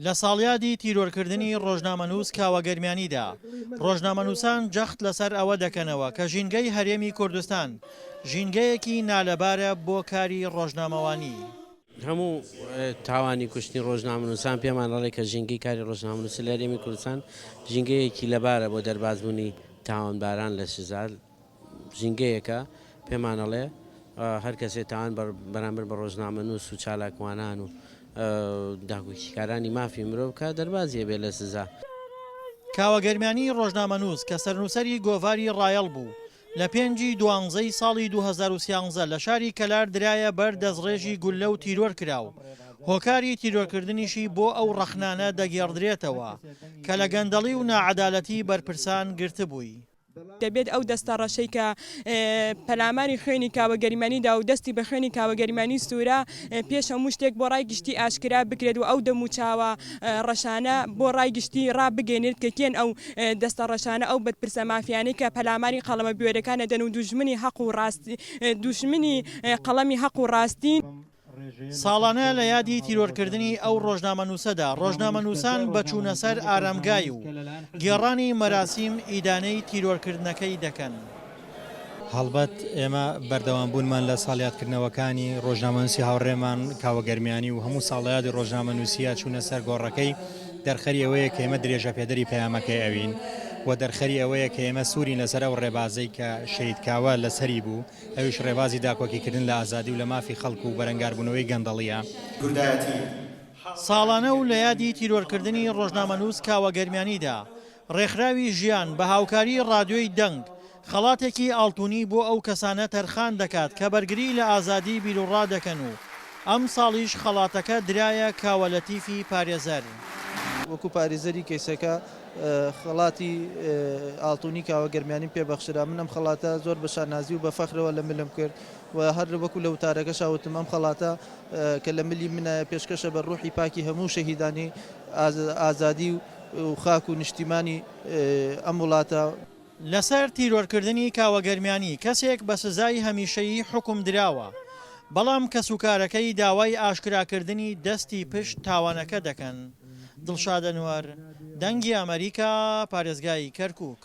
لە ساڵیادی تیرۆرکردنی ڕۆژنامەنووس کاوە گەرمیانیدا، ڕۆژنامەنووسان جەخت لەسەر ئەوە دەکەنەوە کە ژینگەی هەرێمی کوردستان ژینگەیەکی نالەبارە بۆ کاری ڕۆژنامەوانی. هەموو تاوانی کوشتنی ڕۆژنامەنووسان پێمان دەڵێ کە ژینگەی کاری ڕۆژنامەنووسی لە هەرێمی کوردستان ژینگەیەکی لەبارە بۆ دەربازبوونی تاوانباران لە سزا. ژینگەیەکە پێمان ئەڵێ هەر کەسێ تاوان بەرامبەر بە ڕۆژنامەنووس و چالاکوانان و داکۆکیکارانی مافی مرۆڤ بکات دەربازی ئەبێ لە سزا. کاوە گەرمیانی ڕۆژنامەنووس کە سەرنووسەری گۆڤاری ڕایەڵ بوو، لە پێنجی دوانزەی ساڵی 2013 لە شاری کەلار درایە بەر دەستڕێژی گوللە و تیرۆر کرا و هۆکاری تیرۆرکردنیشی بۆ ئەو ڕەخنانە دەگێڕدرێتەوە کە لە گەندەڵی و ناعەدالەتی بەرپرسان گرتبووی. دەبێت ئەو دەستە ڕەشەی کە پەلاماری خوێنی کاوە گەرمیانی دا و دەستی بە خوێنی کاوە گەرمیانی سوورە پێش هەموو شتێک بۆ ڕای گشتی ئاشکرا بکرێت و ئەو دەموچاوە ڕەشانە بۆ ڕای گشتی ڕابگەینرێت کە کێن ئەو دەستە ڕەشانە ئەو بەرپرسە مافیانەی کە پەلاماری قەڵەمە بوێرەکان دەدەن و دوژمنی حەق و ڕاستی دوژمنی قەڵەمی حەق و ڕاستین. ساڵانە لە یادی تیرۆرکردنی ئەو ڕۆژنامەنووسەدا، ڕۆژنامەنووسان بە چوونە سەر ئارامگای و گێڕانی مەراسیم ئیدانەی تیرۆرکردنەکەی دەکەن. هەڵبەت ئێمە بەردەوامبوونمان لە ساڵیادکردنەوەکانی ڕۆژنامەنووسی هاوڕێمان کاوە گەرمیانی و هەموو ساڵیادی ڕۆژنامەنووسییە چوونە سەر گۆڕەکەی دەرخەری ئەوەیە کە ئێمە درێژەپێدەری پەیامەکەی ئەوین و دەرخەری ئەوەیە کە ئێمە سوورین لەسەر ئەو ڕێبازەی کە شەهید کاوە لەسەری بوو. ئەویش ڕێبازی داکۆکیکردن لە ئازادی و لە مافی خەڵک و بەرەنگاربوونەوەی گەندەڵییە. کوردایەتی. ساڵانە و لە یادی تیرۆرکردنی ڕۆژنامەنووس کاوە گەرمیانیدا، ڕێکخراوی ژیان بە هاوکاری ڕادیۆی دەنگ، خەڵاتێکی ئاڵتونی بۆ ئەو کەسانە تەرخان دەکات کە بەرگری لە ئازادی بیروڕا دەکەن و ئەمساڵیش خەڵاتەکە درایە کاوە لەتیفی پارێزەر. وەکو پارێزەری کەیسەکە خەڵاتی ئاڵتونی کاوە گەرمیانیم پێ بەخشرا، من ئەم خەڵاتە زۆر بە شانازی و بە فەخرەوە لە ملم کرد و هەر وەکو لە وتارەکەشا وتم ئەم خەڵاتە کە لە ملی منایە پێشکەشە بە ڕوحی پاکی هەموو شەهیدانی ئازادی و خاک و نیشتیمانی ئەم وڵاتە. لەسەر تیرۆرکردنی کاوە گەرمیانی کەسێک بە سزای هەمیشەیی حوکم دراوە، بەڵام کەسوکارەکەی داوای ئاشکراکردنی دەستی پشت تاوانەکە دەکەن. دڵشاد ئەنوەر، دەنگی ئەمەریکا، پارێزگای کەرکوک.